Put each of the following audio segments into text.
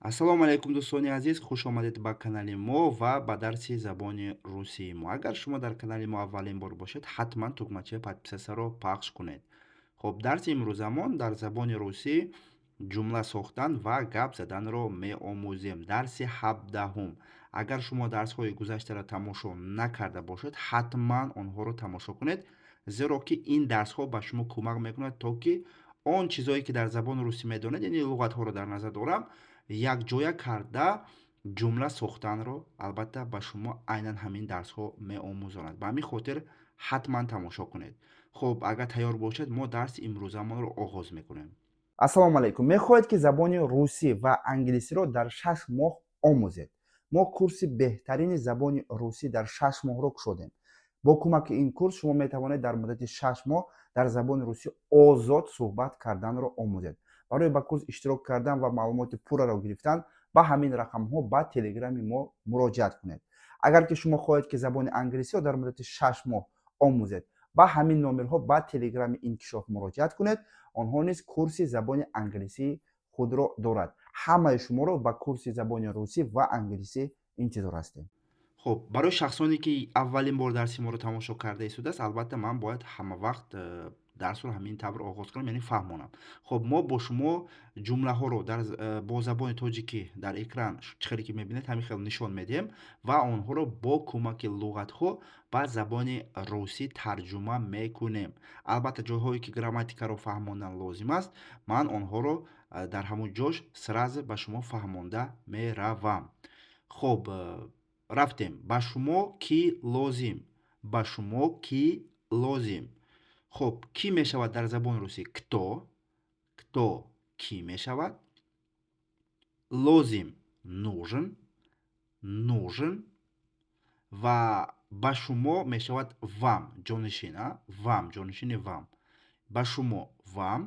Ассалому алайкум, дӯстони азиз, хуш омадед ба канали мо ва ба дарси забони русии мо. Агар шумо дар канали мо аввалин бор бошед, ҳатман тугмачаи подписаться-ро пахш кунед. Хуб, дарси имрӯзамон дар забони русӣ ҷумла сохтан ва гап заданро меомӯзем. Дарси 17-ум. Агар шумо дарсҳои гузаштаро тамошо накарда бошед, ҳатман онҳоро тамошо кунед, зеро ки ин дарсҳо ба шумо кӯмак мекунад, то ки он чизое ки дар забони русӣ медонед, яъне луғатҳоро дар назар дорам, якҷоя карда ҷумла сохтанро албатта ба шумо айнан ҳамин дарсҳо меомӯзонад. Ба ҳамин хотир ҳатман тамошо кунед. Хуб, агар тайёр бошед, мо дарси имрӯзамонро оғоз мекунем. Ассалому алайкум. Мехоҳед, ки забони русӣ ва англисиро дар 6 моҳ омӯзед? Мо курси беҳтарини забони русӣ дар 6 моҳро кушодем. Бо кӯмаки ин курс шумо метавонед дар муддати 6 моҳ дар забони русӣ озод суҳбат карданро омӯзед. Барои ба курс иштирок кардан ва маълумоти пурраро гирифтан ба ҳамин рақамҳо ба телеграми мо муроҷиат кунед. Агар ки шумо хоҳед, ки забони англисиро дар муддати 6 моҳ омӯзед, ба ҳамин номерҳо ба телеграми Инкишоф муроҷиат кунед. Онҳо низ курси забони англисии худро дорад. Ҳамаи шуморо ба курси забони русӣ ва англисӣ интизор ҳастем. Хуб, барои шахсоне ки аввалин бор дарси моро тамошо карда истодааст, албатта ман бояд ҳама вақт дарсро ҳамин тавр оғоз кунам, яъне фаҳмонам. Хуб, мо бо шумо ҷумлаҳоро бо забони тоҷикӣ дар экран, чӣ хеле ки мебинед, ҳамин хел нишон медиҳем ва онҳоро бо кӯмаки луғатҳо ба забони русӣ тарҷума мекунем. Албатта, ҷойҳое ки грамматикаро фаҳмондан лозим аст, ман онҳоро дар ҳамон ҷош сразу ба шумо фаҳмонда меравам. Хуб, рафтем. Ба шумо кӣ лозим? Ба шумо кӣ лозим? Хуб, кӣ мешавад дар забони русӣ? Кто. Кто — кӣ мешавад. Лозим — нужен, нужен. Ва ба шумо мешавад вам, ҷонишин, вам, ҷонишини вам. Ба шумо — вам.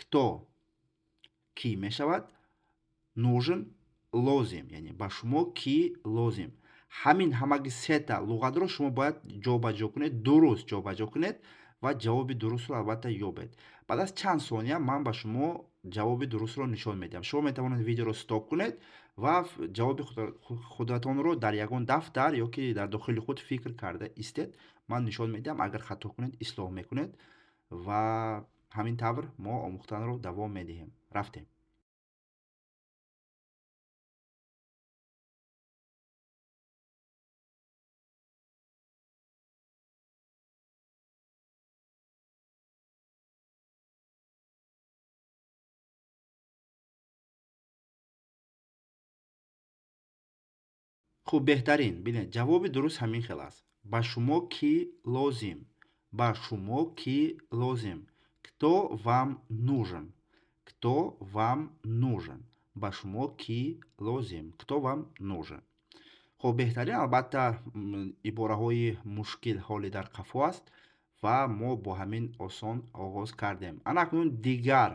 Кто — кӣ мешавад, нужен — лозим, яъне ба шумо кӣ лозим. Ҳамин ҳамаги сета луғатро шумо бояд ҷобаҷо кунед, дуруст ҷобаҷо кунед ва ҷавоби дурустро албатта ёбед. Баъд аз чанд сония ман ба шумо ҷавоби дурустро нишон медиҳам. Шумо метавонед видеоро стоп кунед ва ҷавоби худатонро дар ягон дафтар ё ки дар дохили худ фикр карда истед. Ман нишон медиҳам, агар хато кунед, ислоҳ мекунед ва ҳамин тавр мо омӯхтанро давом медиҳем. Рафтем. Хуб, беҳтарин. Бинед, ҷавоби дуруст ҳамин хел аст: ба шумо кӣ лозим? Ба шумо кӣ лозим? Кто вам нужен? Кто вам нужен? Ба шумо кӣ лозим? Кто вам нужен? Хуб, беҳтарин. Албатта, ибораҳои мушкил ҳоле дар қафо аст ва мо бо ҳамин осон оғоз кардем. Ана акнун дигар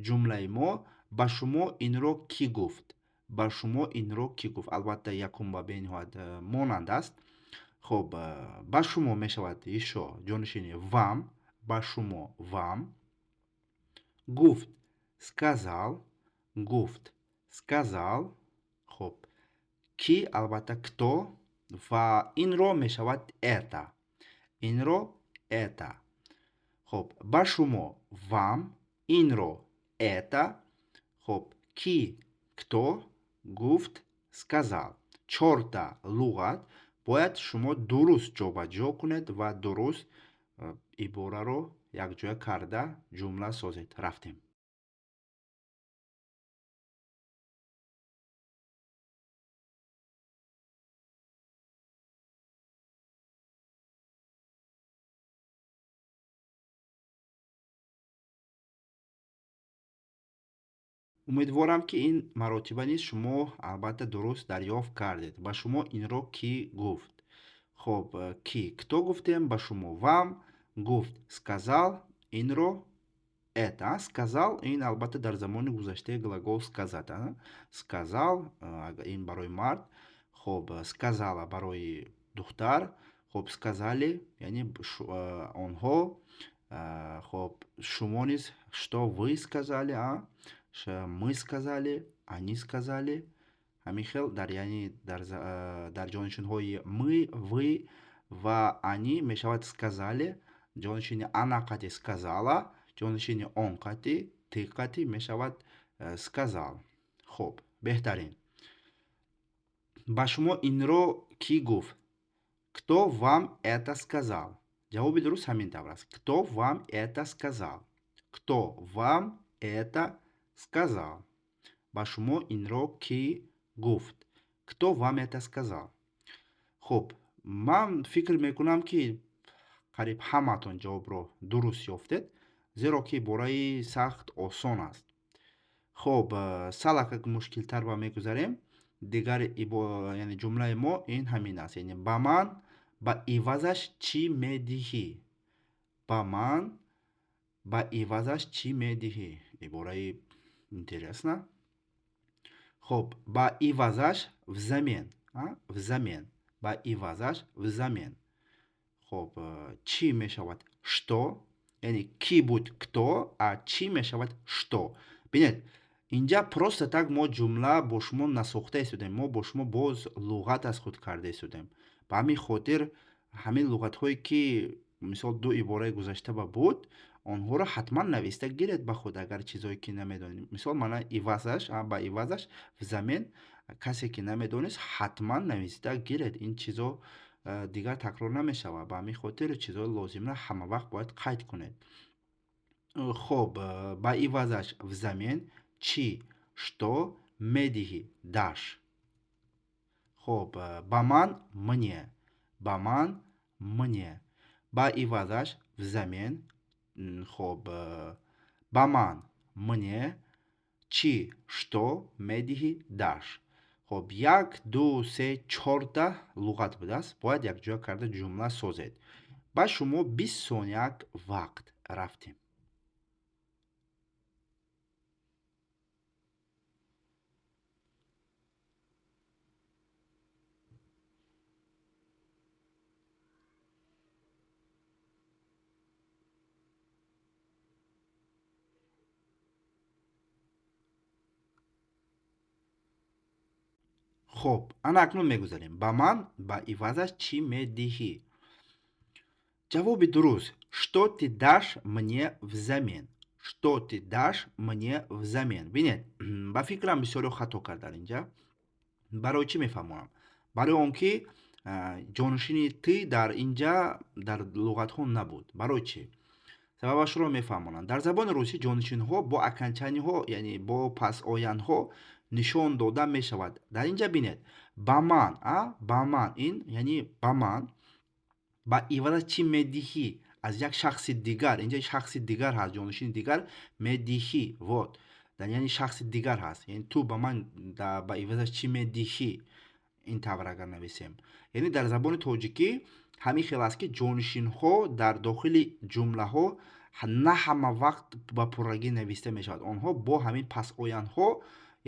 ҷумлаи мо: ба шумо инро кӣ гуфт? Ба шумо инро кӣ гуфт? Албатта, якум ба бениҳоят монанд аст. Хуб, ба шумо мешавад ишо ҷонишини вам. Ба шумо — вам. Гуфт — сказал, гуфт — сказал. Хуб, кӣ албатта кто ва инро мешавад это, инро — это. Хуб, ба шумо — вам, инро — это. Хуб, кӣ — кто, гуфт — сказал. Чорта луғат бояд шумо дуруст ҷобаҷо кунед ва дуруст ибораро якҷоя карда ҷумла созед. Рафтем. Умедворам, ки ин маротиба низ шумо албатта дуруст дарёфт кардед. Ба шумо инро кӣ гуфт? Хуб, кӣ — кто гуфтем, ба шумо — вам, гуфт — сказал, инро — это. Сказал ин албатта дар замони гузаштаи глагол сказать. Сказал ин барои мард, хуб, сказала барои духтар, хуб, сказали, яъне онҳо. Хуб, шумо низ, что вы сказали, мы сказали. Они сказали. Ҳамин хел дар, яъне дар ҷонишинҳои мы, вы ва они мешавад сказали, ҷонишини она қати сказала, ҷонишини он қати, ты қати мешавад сказал. Хуб, беҳтарин. Ба шумо инро кӣ гуфт? Кто вам это сказал? Ҷавоби дуруст ҳамин тавр аст: кто вам это сказал? Кто вам это сказал? Ба шумо инро кӣ гуфт? Кто вам это сказал? Хуб, ман фикр мекунам, ки қариб ҳамаатон ҷавобро дуруст ёфтед, зеро ки ибораи сахт осон аст. Хуб, салакак мушкилтар ба мегузарем. Дигар, яъне ҷумлаи мо ин ҳамин аст, яъне ба ман ба ивазаш чӣ медиҳӣ? Ба ман ба ивазаш чӣ медиҳӣ? Ибораи интересно. Хуб, ба ивазаш взамен, взамен, ба ивазаш взамен. Хуб, чӣ мешавад что, яъне кӣ буд кто, а чӣ мешавад что. Бинед, инҷа просто так мо ҷумла бо шумо насохта истодем, мо бо шумо боз луғат аз худ карда истодем. Ба ҳамин хотир ҳамин луғатҳое, ки мисол ду ибораи гузашта ба буд, онҳоро ҳатман нависта гиред ба худ, агар чизое ки намедонед. Мисол, мана ивазаш, ба ивазаш взамен, касе ки намедонист, ҳатман нависта гиред. Ин чизо дигар такрор намешавад. Ба ҳамин хотир чизҳои лозимро ҳама вақт бояд қайд кунед. Хуб, ба ивазаш взамен, чӣ что, медиҳӣ дашь. Хуб, ба ман мне, ба ман мне, ба ивазаш взамен. Хуб, ба ман мне, чӣ что, медиҳӣ дашь. Хуб, як, ду, се, чорта луғат будааст, бояд якҷоя карда ҷумла созед. Ба шумо 20 сонияк вақт, рафтем. Хуб, ана акнун мегузарем: ба ман ба ивазаш чӣ медиҳӣ? Ҷавоби дуруст: что ты дашь мне взамен? Что ты дашь мне взамен? Бинед, ба фикрам, бисёриҳо хато карданд инҷа. Барои чӣ мефаҳмонам? Барои он ки ҷонишини ты дар инҷа дар луғатҳо набуд. Барои чӣ? Сабабашро мефаҳмонам. Дар забони русӣ ҷонишинҳо бо окончаниҳо, яъне бо пасояндҳо нишон дода мешавад. Дар инҷа бинед, ба ман, а ба ман, ин яъне ба ман ба ивазаш чӣ медиҳӣ? Аз як шахси дигар, инҷа шахси дигар ҳаст, ҷонишини дигар, медиҳӣ, вот, яъне шахси дигар ҳаст, яъне ту ба ман ба ивазаш чӣ медиҳӣ? Ин тавр агар нависем, яъне дар забони тоҷикӣ ҳамин хел аст, ки ҷонишинҳо дар дохили ҷумлаҳо на ҳама вақт ба пуррагӣ нависта мешавад. Онҳо бо ҳамин пасояндҳо,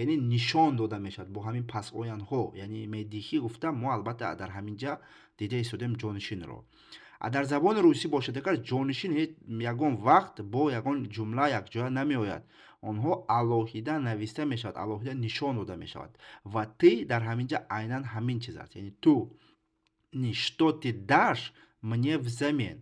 яъне нишон дода мешавад бо ҳамин пасояндҳо. Яъне медиҳӣ гуфта, мо албатта дар ҳамин ҷа дида истодем ҷонишинро. А дар забони русӣ бошад, агар ҷонишин ҳеҷ ягон вақт бо ягон ҷумла якҷоя намеояд, онҳо алоҳида нависта мешавад, алоҳида нишон дода мешавад. Ва ты дар ҳамин ҷа айнан ҳамин чиз аст, яъне ту не, что ты дашь мне взамен?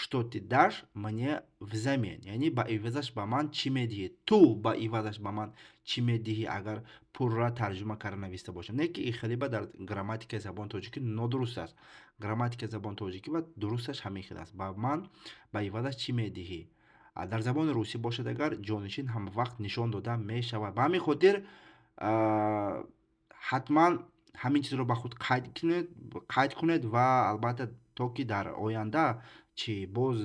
Что ты дашь мне взамен? Яъне ба ивазаш ба ман чӣ медиҳӣ? Ту ба ивазаш ба ман чӣ медиҳӣ, агар пурра тарҷума карда нависта бошам. Не ки хелиба дар грамматикаи забони тоҷикӣ нодуруст аст. Грамматикаи забони тоҷикӣ ва дурусташ ҳамин хел аст: ба ман ба ивазаш чӣ медиҳӣ? Дар забони русӣ бошад, агар ҷонишин ҳамавақт нишон дода мешавад. Ба ҳамин хотир ҳатман ҳамин чизро ба худ қайд кунед ва албатта то ки дар оянда чӣ боз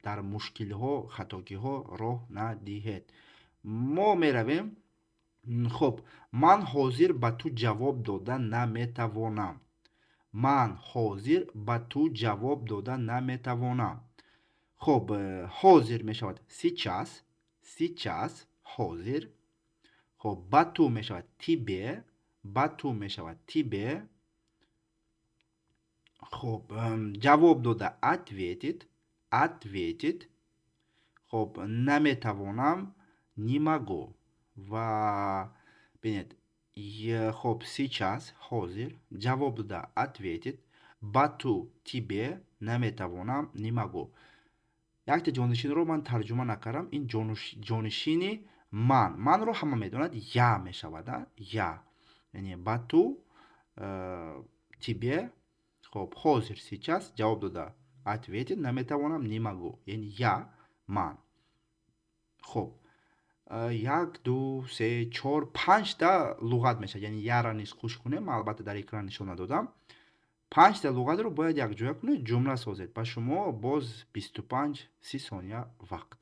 дар мушкилиҳо, хатогиҳо роҳ надиҳед. Мо меравем. Хуб, ман ҳозир ба ту ҷавоб дода наметавонам. Ман ҳозир ба ту ҷавоб дода наметавонам. Хуб, ҳозир мешавад сейчас, сейчас ҳозир. Хуб, ба ту мешавад тебе, ба ту мешавад тебе. Хуб, ҷавоб дода ответить, ответить. Хуб, наметавонам не могу. Ва бинед, Бинед, хоб, сейчас ҳозир, ҷавоб дода ответить, ба ту тебе, наметавонам не могу. Якта ҷонишинро ман тарҷума накардам. Ин ҷонишини ман, манро ҳама медонад, я мешавад, я, яъне ба ту тебе, хоб, ҳозир сейчас, ҷавоб дода ответить, наметавонам не могу, яъне я ман. Хоб, як, ду, се, чор, панҷта луғат мешавад, яъне яра низ хуш кунем. Ман албатта дар экран нишон надодам. Панҷта луғатро бояд якҷоя кунед, ҷумла созед. Ба шумо боз 25-30 сония вақт.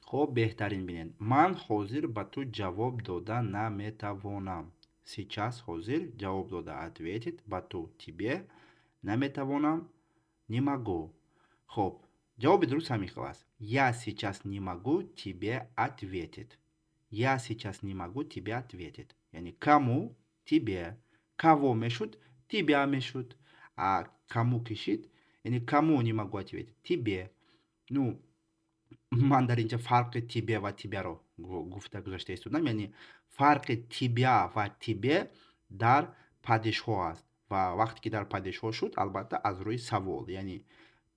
Хоб, беҳтарин. Бинед, ман ҳозир ба ту ҷавоб дода наметавонам. Сейчас ҳозир, ҷавоб дода ответить, ба ту тебе, наметавонам не могу. Хоб, ҷавоби дуруст ҳамин хел аст: я сейчас не могу тебе ответить. Я сейчас не могу тебе ответить, яъне кому тебе, кого мешуд тебя мешуд, а кому кишид, яъне кому не могу ответить тебе. Ну, ман дар инҷа фарқи тебе ва тебя-ро гуфта гузашта истодам, яъне фарқи тебя ва тебе дар падежҳо аст ва вақте ки дар падежҳо шуд, албатта, аз рӯи савол, яъне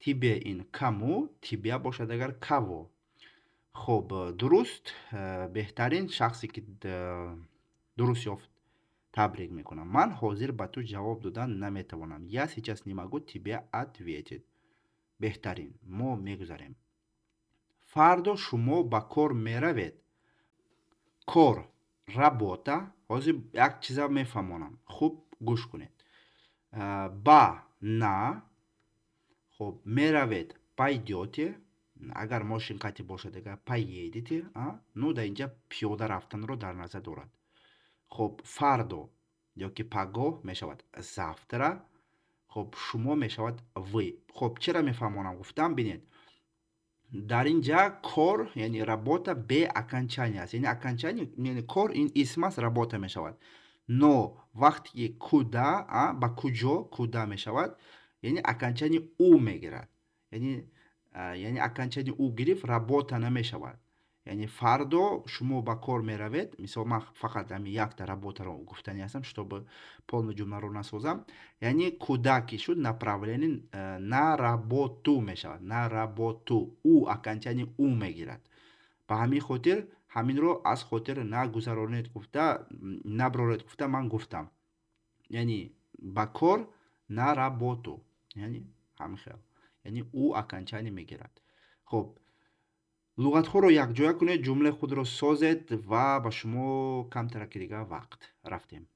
тебе ин кому, тебя бошад агар кого. Хоб, дуруст, беҳтарин. Шахсе ки дуруст ёфт, табрик мекунам. Ман ҳозир ба ту ҷавоб додан наметавонам. Я сейчас не могу тебе ответить. Беҳтарин, мо мегузарем. Фардо шумо ба кор меравед. Кор работа. Ҳозир як чиза мефаҳмонам, хуб гӯш кунед. Ба на, хоб, меравед пойдёте, агар мошин қатӣ бошад агар поедете. Ну, дар инҷа пиёда рафтанро дар назар дорад. Хоб, фардо ёки пагоҳ мешавад завтра. Хоб, шумо мешавад вы. Хоб, чера мефаҳмонам гуфтам? Бинед, дар ин ҷа кор, яъне работа, бе окончание аст, яъне окончание, яъне кор ин исм аст, работа мешавад. Но вақте ки куда, ба куҷо, куда мешавад, яъне окончание у мегирад, яъне окончание у гирифт, работа намешавад. Яъне фардо шумо ба кор меравед. Мисол, ман фақат ҳамин якта работаро гуфтанӣ ҳастам, чтобы полный ҷумларо насозам. Яъне куда ки шуд, направление на работу мешавад, на работу, у окончание у мегирад. Ба ҳамин хотир ҳаминро аз хотир нагузаронед гуфта, наброред гуфта ман гуфтам, яъне ба кор на работу, яъне ҳамин хел, яъне у окончание мегирад. Хоб, луғатҳоро якҷоя кунед, ҷумлаи худро созед ва ба шумо камтараки дига вақт. Рафтем.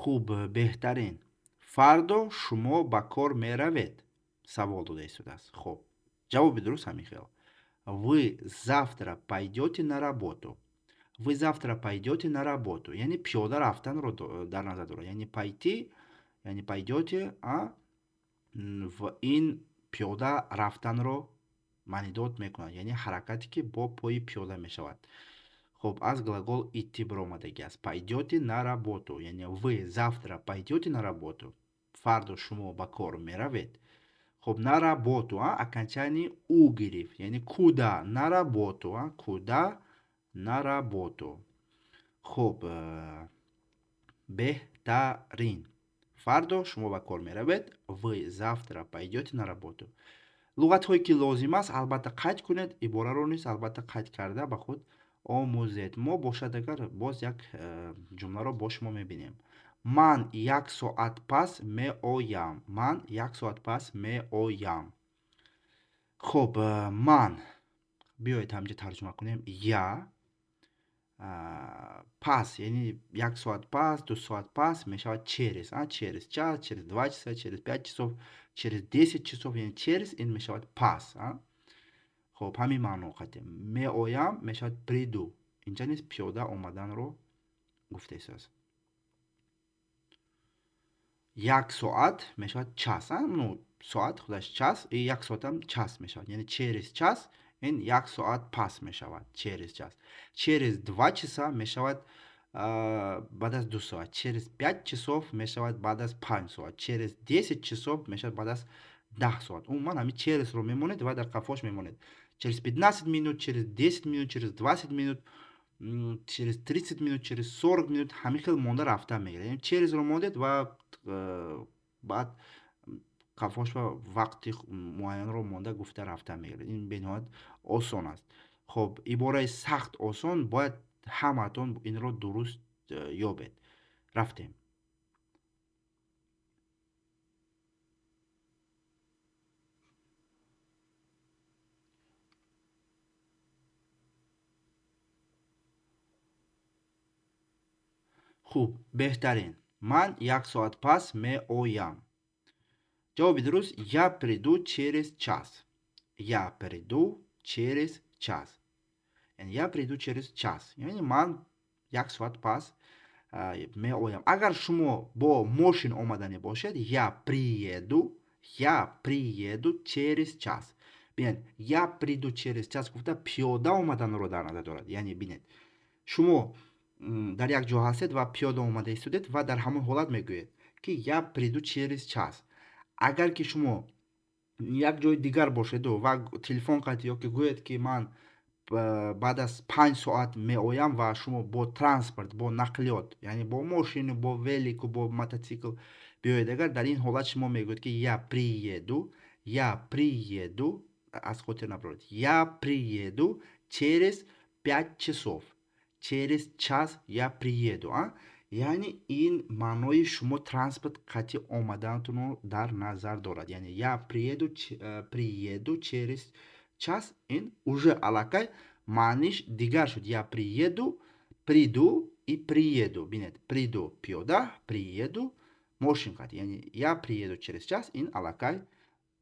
Хуб, беҳтарин. Фардо шумо ба кор меравед, савол дода истодааст. Хуб, ҷавоби дуруст ҳамин хел: вы завтра пойдете на работу. Вы завтра пойдете на работу, яъне пиёда рафтанро дар назар дорад, яъне пойти, яъне пойдете, а в ин пиёда рафтанро маънидод мекунад, яъне ҳаракате ки бо пои пиёда мешавад. Хоб, аз глагол идти баромадагӣ аст. Пойдете на работу, яъне вы завтра пойдете на работу, фардо шумо ба кор меравед. Хоб, на работу, а окончание у гирифт, яъне куда, на работу, а куда, на работу. Хоб, беҳтарин. Фардо шумо ба кор меравед. Вы завтра пойдете на работу. Луғатҳое ки лозим аст, албатта, қайд кунед, ибораро низ албатта қайд карда ба худ омӯзед. Мо бошад агар боз як ҷумларо бо шумо мебинем. Ман як соат пас меоям. Ман як соат пас меоям. Хуб, ман, биёед ҳаминҷа тарҷума кунем. Я Пас, яъне як соат пас, 2 соат пас мешавад через, через час, через 2 часа, через 5 часов, через 10 часов, яъне через ин мешавад пас. Хоб, ҳамин маъно қатъи меоям мешавад приду. Инҷа низ пиёда омаданро гуфта истодааст. Як соат мешавад час. Ну, соат худаш час, и як соатам час мешавад, яъне через час ин як соат пас мешавад, через час. Через 2 часа мешавад баъд аз 2 соат, через 5 часов мешавад баъд аз 5 соат, через 10 часов мешавад баъд аз 10 соат. Умуман, ҳамин черезро мемонед ва дар қафош мемонед: через 15 минут, через 10 минут, через 20 минут, через 30 минут, через 40 минут. Ҳамин хел монда рафта мегирад. Черезро мондед ва баъд қафош ва вақти муайянро монда гуфта рафта мегирад. Ин бениҳоят осон аст. Хоб, ибораи сахт осон, бояд ҳамаатон инро дуруст ёбед. Рафтем. Хуб, беҳтарин. Ман як соат пас меоям. Ҷавоби дуруст: я приду через час. Я приду через час, яъне я приду через час, яъне ман як соат пас меоям. Агар шумо бо мошин омаданӣ бошед, я приеду, я приеду через час. Бинед, я приду через час гуфта, пиёда омаданро дар назар дорад. Яъне бинед, шумо дар як ҷо ҳастед ва пиёда омада истодед ва дар ҳамон ҳолат мегӯед, ки я приду через час. Агар ки шумо як ҷои дигар бошеду ва телефон кардед ё ки гӯед, ки ман баъд аз 5 соат меоям, ва шумо бо транспорт, бо нақлиёт, яъне бо мошину, бо велику, бо мототсикл биёед, агар дар ин ҳолат шумо мегӯед, ки я приеду, я приеду, аз хотир набаред, я приеду через 5 часов, через час я приеду. Яъне ин маънои шумо транспорт қатъи омаданатонро дар назар дорад. Яъне я приеду, приеду через час, ин уже аллакай маъниш дигар шуд. Я приеду, приду и приеду. Бинед, приду пиёда, приеду мошин қатъи. Яъне я приеду через час, ин аллакай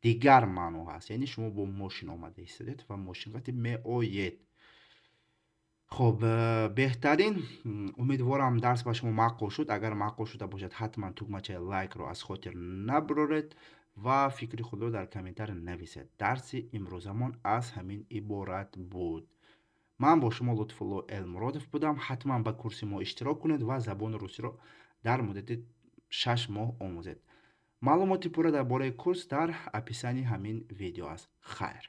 дигар маъно ҳаст, яъне шумо бо мошин омада истодед ва мошин қатъи меоед. Хоб, беҳтарин. Умедворам, дарс ба шумо маъқул шуд. Агар маъқул шуда бошад, ҳатман тугмачаи лайкро аз хотир набароред ва фикри худро дар комментария нависед. Дарси имрӯзамон аз ҳамин иборат буд. Ман бо шумо Лутфулло Элмуродов будам. Ҳатман ба курси мо иштирок кунед ва забони русиро дар муддати 6 моҳ омӯзед. Маълумоти пурра дар бораи курс дар описании ҳамин видео аст. Хайр.